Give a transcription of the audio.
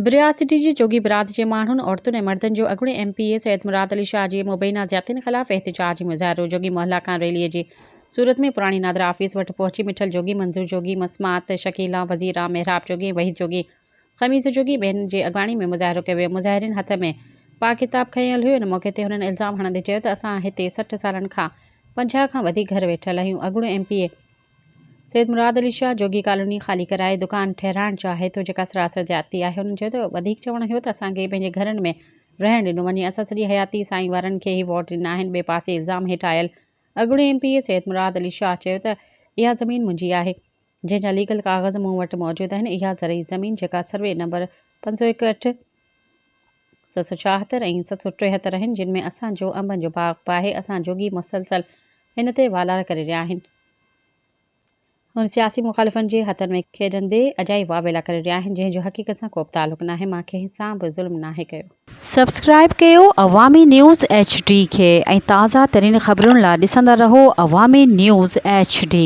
بريا city جي جوڳي برادري جي ماڻهن، عورتن ۽ مردن جو اڳوڻي M P A Syed Murad Ali Shah جي مبينا زيادتين خلاف احتجاجي مظاهرو جوڳي محلا کان ريلي جي صورت ۾ پراڻي نادرا آفيس وٽ پهچي مٺل جوڳي، منظور جوڳي، مسمات شڪيلا، وزيرا، محراب جوڳي ۽ وحيد جوڳي، خميس جوڳي ٻين جي اڳواڻي ۾ مظاهرو ڪيو ويو. مظاهرين هٿ ۾ پاڪ ڪتاب کنيل هيو. ان موقعي تي هنن الزام هڻندي چيو ته اسان هتي 60 سالن کان 50 کان وڌيڪ گهر ويٺل آهيون، اڳوڻو M P A Syed Murad Ali Shah Jogi colony خالي ڪرائي دڪان ٺهرائڻ چاهي ٿو جيڪا سراسر زيادتي آهي هنن چيو ته وڌيڪ چوڻ هيو ته اسان کي پنهنجي گهرن ۾ رهڻ ڏنو وڃي اسان سڄي حياتي سائين وارن کي ئي ووٽ ڏنا آهن ٻئي پاسي الزام هيٺ آيل اڳوڻي M P A Syed Murad Ali Shah چيو ته اها زمين منهنجي آهي جنهن جا ليگل ڪاغذ مون وٽ موجود آهن اها زرعي زمين جيڪا سروي نمبر 501 8 776 ۽ 773 آهن جن ۾ اسان جو انبن جو باغ به آهي اسان جوڳي مسلسل هن تي والار ڪري رهيا آهن. هن سياسي مخالفن جي هٿن ۾ کيڏندي اجائي واويلا ڪري رهيا آهن جنهن جو حقيقت سان ڪوبه تعلق ناهي مان ڪنهن سان به ظلم ناهي ڪيو. سبسڪرائيب ڪيو عوامي نيوز ايڇ ڊي کي ۽ تازه ترين خبرن لا ڏسندا رهو عوامي نيوز ايڇ ڊي.